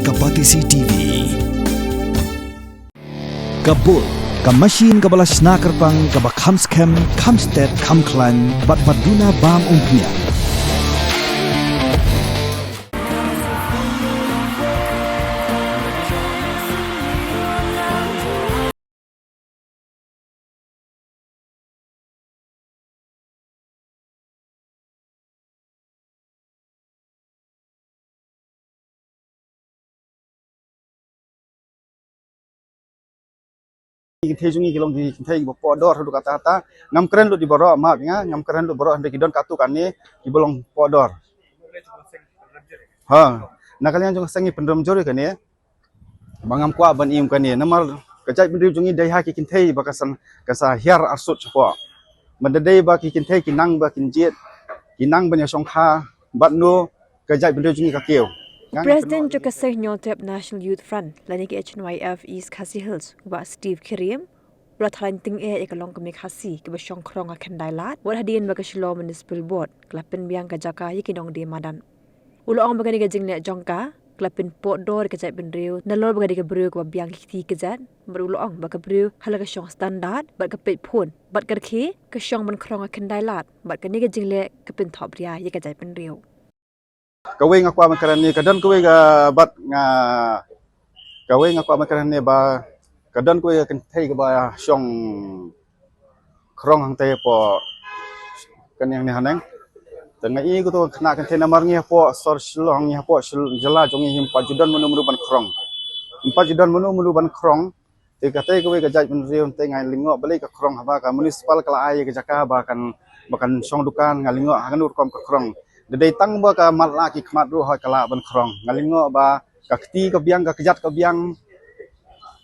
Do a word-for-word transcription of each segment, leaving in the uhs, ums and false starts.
Ka Batesi T V. Ka Bull, ka machine kaba la shna kyrpang, kaba kham skhem, kham stet, kham khlaiñ, bad ba duna bam umphniang. Ki kynthei jong ngi ki long ki kynthei kiba poh dor haduh katta katta. Ngam kren lut ïa baroh, map ïa nga, ngam kren lut baroh, hynrei ki don katto katne kiba long poh dor. Ha, na ka liang jong ka seng ngi pynrem jur ïa kane. Ba ngam kwah ban im kane, namar ka jaitbynriew jong ngi dei ha ki kynthei ba ka san, ka sa hiar arsut shapoh. Ban da dei ba ki kynthei ki nang ba kin jied, ki nang ban ïashongkha, bad no ka jaitbynriew jong ngi ka kiew. Nga, nga President kynnoh jong ka Seng Hynñiewtrep National Youth Front lane ka H N Y F East Khasi Hills, u Bah Steve Khyriem, u la tharai tyngeh ïa ka longkmie Khasi kaba shong khrong ha Khyndailad, wat hadien ba ka Shillong Municipal Board ka la pynbiang ka jaka ïa ki nongdie madan. U la ong ba kane ka jingleh jong ka ka la pynpoh dor ïa ka jaitbynriew, nalor ba ka dei ka briew kaba biang ki kti ki jait, bad u la ong ba ka briew ha la ka shong standard bad ka peit phone bad ka rkhie, ka shong ban khrong ha Khyndailad, bad kane ka jingleh ka pynthok bria ïa ka jaitbynriew. Kawei nga kwah ban kren ne, ka don kawei ka bat nga, kawei nga kwah ban kren ne ba ka don kawei ka kynthei kaba shong khrong hangtei hapoh kane hangne haneng. Te nga i kato ka khynnah kynthei namar ngi hapoh sor Shillong, ngi hapoh Shil-, jylla jong ngi, ym pat ju don mano mano ban khrong. Ym pat ju don mano mano ban khrong. Te katei kawei ka jaitbynriew, te nga lyngngoh balei ka khrong, haba ka municipal ka la ai ka jaka ba kan, ba kan shong dukan, nga lyngngoh ha kano rukom ka khrong. Da dei tang ba ka matlah ki khmat ruh hooid ka lah ban khrong. Nga lyngngoh ba ka kti ka biang, ka kjat ka biang,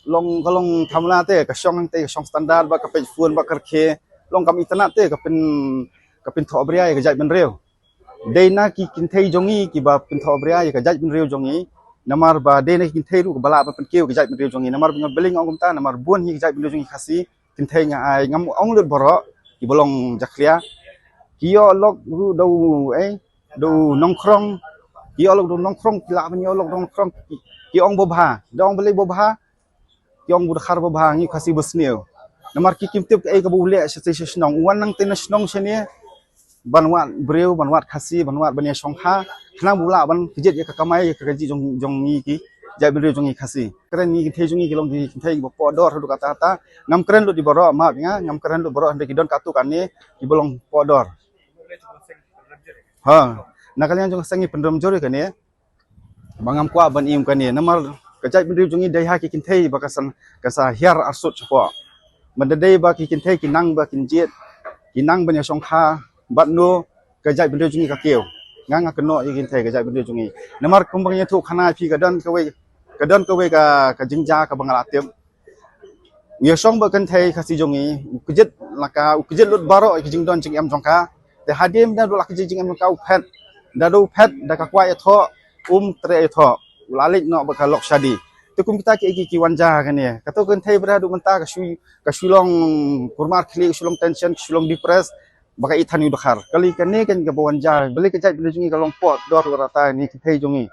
long ka long thamla te, ka shong hangtei, ka shong standard, ba ka peit phone, ba ka rkhie, long kam itynnad te, ka pyn, ka pynthok bria ïa ka jaitbynriew. Dei na ki kynthei jong ngi kiba pynthok bria ïa ka jaitbynriew jong ngi, namar ba dei na ki kynthei ruh kiba lah ban pynkiew ïa ka jaitbynriew jong ngi, namar ba nga balei nga ong kumta, namar bun hi ka jaitbynriew jong ngi Khasi, kynthei nga ai, ngam ong lut baroh, kiba long jakhlia, ki ïoh lok ruh da u, eh, da u nongkhrong, ki ïoh lok da u nongkhrong, ki lah ban ïoh lok da u nongkhrong, ki, ki ong babha, da ong balei babha, ki ong ba u dkhar babha, ngi Khasi ba sniew. Namar ki kim tip kaei kaba u leh sha, sha shnong, u wan nangtei na shnong shane, ban wad briew, ban wad Khasi, ban wad ban ïashongkha, khnang ba u lah ban kjit ïa ka kamai, ïa ka kajih jong, jong ngi ki jaitbynriew jong ngi Khasi. Kren ngi kynthei jong ngi ki long ki kynthei kiba poh dor haduh katta katta. Ngam kren lut ïa baroh, map ïa nga, ngam kren lut baroh, hynrei ki don katto katne kiba long poh dor. Ha, na ka liang jong ka seng ngi pynrem jur ïa kane. Ba ngam kwah ban im kane, namar ka jaitbynriew jong ngi dei ha ki kynthei ba ka san, ka sa hiar arsut shapoh. Ban da dei ba ki kynthei ki nang ba kin jied, ki nang ban ïashongkha, bad no ka jaitbynriew jong ngi ka kiew. Nga, nga kynnoh ïa ki kynthei ka jaitbynriew jong ngi. Namar kumba nga ïathuh khana ïa phi, ka don kawei, ka don kawei ka, ka jingjia kaba nga la tip. U ïashong bad kynthei Khasi jong ngi, u kjit la ka, u kjit lut baroh ïa ki jingdon jingem jong ka. Te hadien ba da la kjit jingem jong ka u phet. Da u phet, da ka kwah ïathoh, um treh ïathoh. U la leit noh bad ka lok shadi. Te kumta ki, ki, ki wan jia kane. Kato kynthei ba da haduh mynta ka shu, ka shu long kurmar khlieh, ka shu long tension, ka shu long depressed, ba ka ithan ïa u dkhar. Kali kane kan kaba wan jia. Balei ka jaitbynriew jong ngi ka long poh dor haduh katta ne kynthei jong ngi.